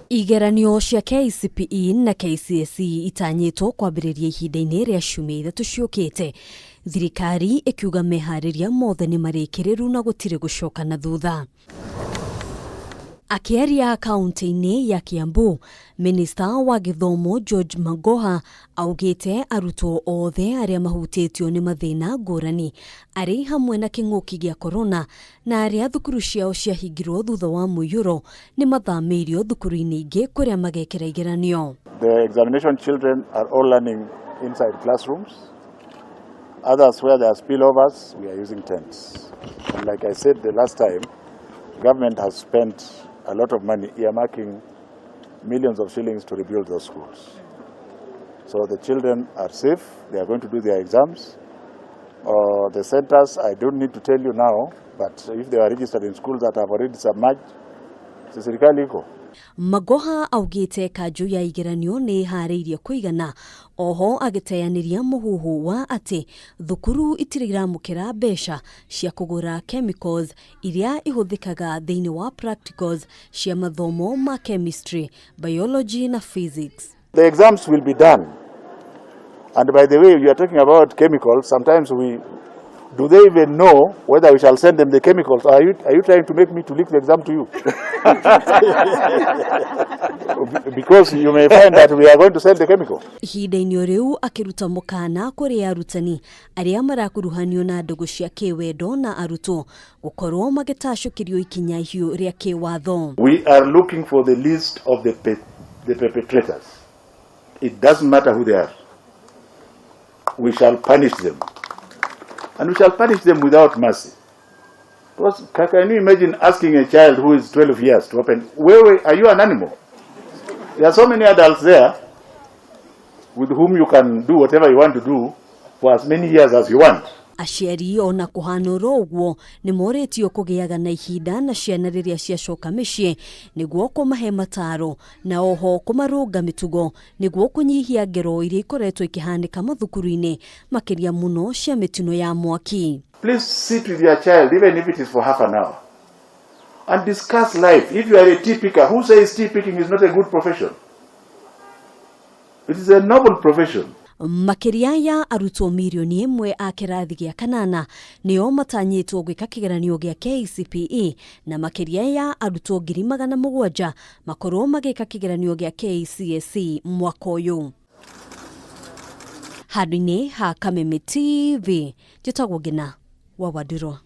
Igeranio cia KCPE na KCSE itanyĩtwo kwambĩrĩria ihinda-inĩ rĩa ciumia 3 ciũkĩte. Thirikari ĩkiuga meharĩria mothe nĩ marĩkĩrĩru na gũtirĩ gũcoka na thutha. Akĩaria kaunti-inĩ ya Kiambu, Minista wa gĩthomo George Magoha augĩte arutwo othe arĩa mahutĩtio nĩ mathĩna ngũrani arĩ hamwe na kĩng'ũki gĩa corona na arĩa thukuru ciao ciahingirwo thutha wa mũiyũro nĩ mathamĩirio thukuru-inĩ ingĩ kũrĩa magekĩra igeranio. The examination children are all learning inside classrooms. Others where there are spillovers, we are using tents. And like I said the last time, government has spent a lot of money earmarking millions of shillings to rebuild those schools. So the children are safe, they are going to do their exams. The centers, I don't need to tell you now, but if they are registered in schools that have already submerged, serikali iko. Magoha augĩte kanjũ ya igeranio nĩ ĩharĩirie kũigana oho agĩteanĩria mũhuhu wa atĩ thukuru itirĩ iramũkĩra mbeca cia kũgũra chemicals iria ihũthĩkaga thĩinĩ wa practicals cia mathomo ma chemistry, biology na physics. The exams will be done. And by the way, you are talking about chemicals. Sometimes we do they even know whether we shall send them the chemicals? Are you trying to make me to leak the exam to you? Because you may find that we are going to send the chemical. Ihinda-inĩ o rĩu akĩruta mũkana kũrĩ arutani arĩa marakuruhanio na ndũgũ cia kĩwendo na arutwo gũkorwo magĩtacũkĩrio ikinya ihiũ rĩa kĩwatho. We are looking for the list of the perpetrators. It doesn't matter who they are. We shall punish them. And we shall punish them without mercy. Because can you imagine asking a child who is 12 years to open, wait, wait, are you an animal? There are so many adults there with whom you can do whatever you want to do for as many years as you want. Aciari ona kũhana oro ũguo nĩ morĩtio kũgĩaga na ihinda na ciana rĩrĩa ciacoka mĩciĩ nĩguo kũmahe mataro na oho kũmarũnga mĩtugo nĩguo kũnyihia ngero iria ikoretwo ikĩhanĩka mathukuru-inĩ makĩria mũno cia mĩtino ya mwaki. Please sit with your child, even if it is for half an hour, and discuss life. If you are a tea picker, who says tea picking is not a good profession? It is a noble profession. Makĩria ya arutwo mirioni 1 a kĩrathi gĩa kanana nĩo matanyĩtwo gwĩka kĩgeranio gĩa KCPE na makĩria ya arutwo 700,000 makorwo magĩka kĩgeranio gĩa KCSE mwaka ũyũ. Handũ-inĩ ha Kameme TV, njĩtagwo Ngina wa Wandirwa.